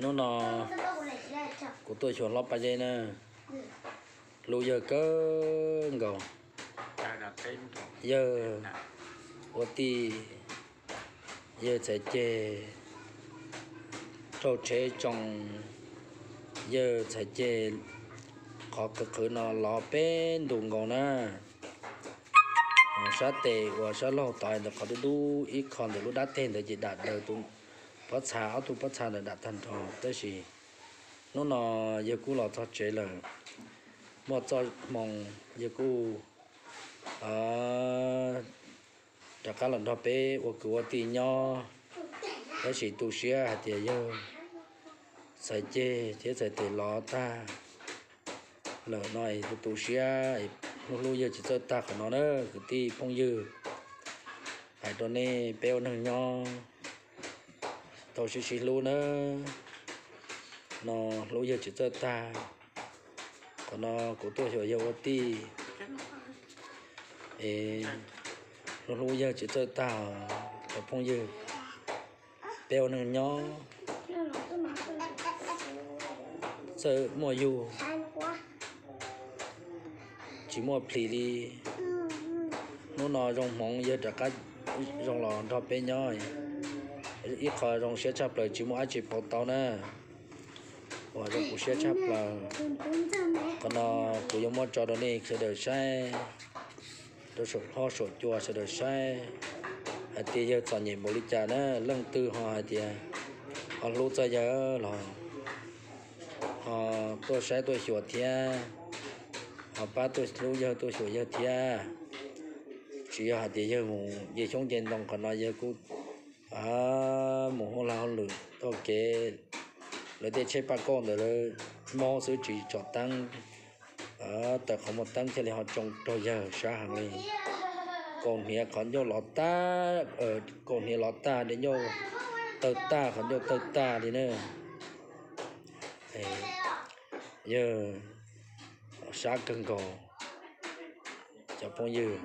Hnub no kuv tuaj xyuas hlob Paj Zeb na, hlub yawg kawg nkaus. Yawg ua tij, yawg txhais ceg raug tsheb tsoo, yawg txhais ceg qhov qhwv qhwv no lov peb ntus nkaus na. Sab tes uas sab laug tod ntawm qhov dub dub ib qho ntawm lub dab teg ntawd ces dam daws tus pob txha, ob tug pob txha ntawd dam tag nrho. Tab sis hnub no yawg kuj los txog tsev lawm, muaj txoj hmoo yawg kuj rov qab los nrog peb ua kwv ua tij nyob. Tab sis tu siab hais tias yawg txhais ceg thiab txhais tes lov tag lawm no es tu tu siab, hlub hlub yawg tsis txawj tag qhov no na kwv tij phooj ywg. Hais rau nej peb ua neeg nyob tau sib sib hlub na, no hlub yawg tsis txawj tag. Qhov no kuv tuaj xyuas yawg ua tij es hlub hlub yawg tsis txawj tag os cov phooj ywg. Peb ua neeg nyob txawj muaj yug, tsis muaj plhis li. Hnub no zoo hmoov yawg rov qab zoo los nrog peb nyob, ib qho zoo siab tshaj plaws tsis muaj dab tsi pauv tau na. Uas zoo kuv siab tshaj plaws. Qhov no kuv yuav muab tso rau nej sawv daws saib, rau saum huab saum cua sawv daws saib hais tias yawg txom nyem npaum li cas na. Leej twg ho hais tias ho hlub txog yawg los ho tuaj saib tuaj xyuas thiab, ho pab tuaj hlub yawg tuaj xyuas yawg thiab. Tsis yog hais tias yawg mus nce xyoob nce ntoo, qhov no yawg kuj mus hauj lwm hauj lwm taug kev, lawv tej tsheb paj kauj ntawd lawv mob xwb tsis tsom teeb, tawm qhov muag teeb thiaj li ho tsoo raug yawg sab heev li. Kaus hniav qhov ncauj lov tag, kaus hniav lov tag, diav ncauj tawg tag, qhov ncauj tawg tag li na. Yawg sab kawg nkaus. Cov phooj ywg,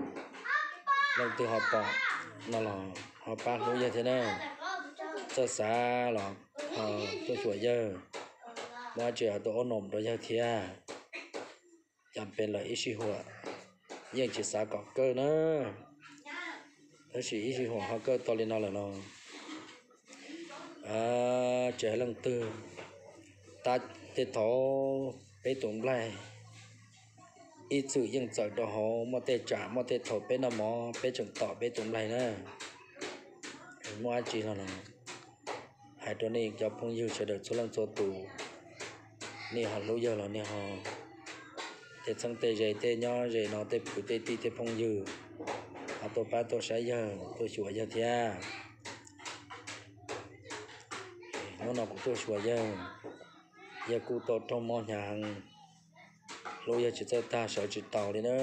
leej twg ho pom no los ho pab hlub yawg thiab na. Txawj xav los ho tuaj xyuas yawg, muab dab tsi tuaj ua noom rau yawg thiab. Cas pes lawm ib sij huam yeej tsis xav kom kawg na, tab sis ib sij huam ho kawg tau li no lawm los tsis hais leej twg, tab tej thaum peb tus nplaig ib txwm yeej txawm rau hauv, muaj tej tsam muaj tej thaum peb noj mov peb tseem tom peb tus nplaig na. Muaj dab tsi los hais rau nej cov phooj ywg sawv daws txhua leej txhua tus, nej ho hlub yawg los nej ho tej txheeb tej ze, tej nyob ze no tej kwv tej tij tej phooj ywg ho tuaj pab tuaj saib yawg tuaj xyuas yawg thiab. Hnub no kuv tuaj xyuas yawg, yawg kuj tau raug mob hnyav heev, hlub yawg tsis txawj tag sawv tsis taus li na.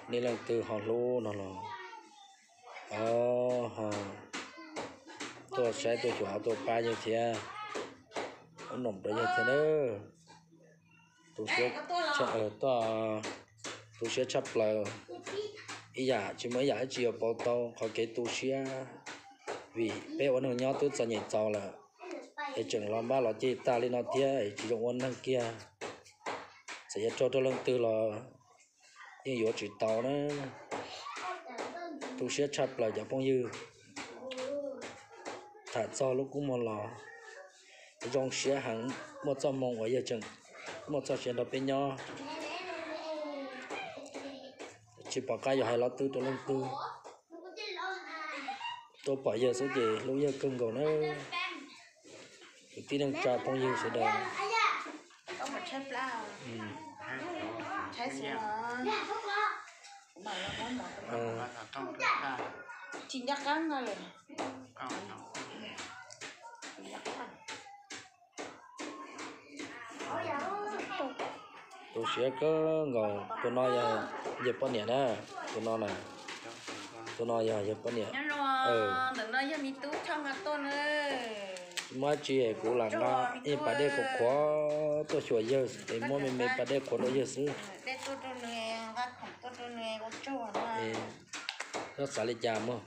Nej leej twg ho hlub no los ho tuaj saib tuaj xyuas ho tuaj pab yawg thiab, ua noom rau yawg thiab na. Tu siab, tu siab tshaj plaws, ib yam tsis muaj ib yam dab tsi yuav pauv tau qhov kev tu siab, vim peb ua neeg nyob twb txom nyem txaus lawm es tseem los npab los ceg tag li no thiab es tsis zoo ua neeg kiag. Txawm yuav raug rau leej twg los yeej yuav tsis tau na. Tu siab tshaj plaws cov phooj ywg, tham txog lub kub muag los zoo siab heev, muaj txoj hmoo uas yawg tseem muaj txoj sia nrog peb nyob, tsis pom qab yuav hais lo twg rau leej twg. Tuaj pom yawg xwb ces hlub yawg kawg nkaus na. Kwv tij neej tsa phooj ywg sawv daws, tu siab kawg nkaus. Tus no yog yawg poj niam na, tus no na, tus no yog yawg poj niam. Muab tsis kuv lam no ib pas dej qhuav qhuav tuaj xyuas yawg es muab me me pas dej qhuav rau yawg xwb. Koj xav li cas mog?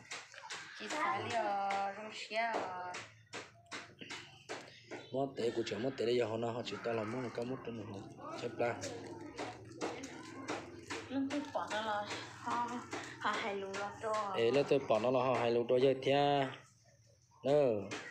Muab tev, kuv tseem muab tev li yog hauv no ho tsis tau los muab nws, koj muab rau nws hauv tshaib plab. Es leej twg pom no los ho hais lus rau yawg thiab nawb.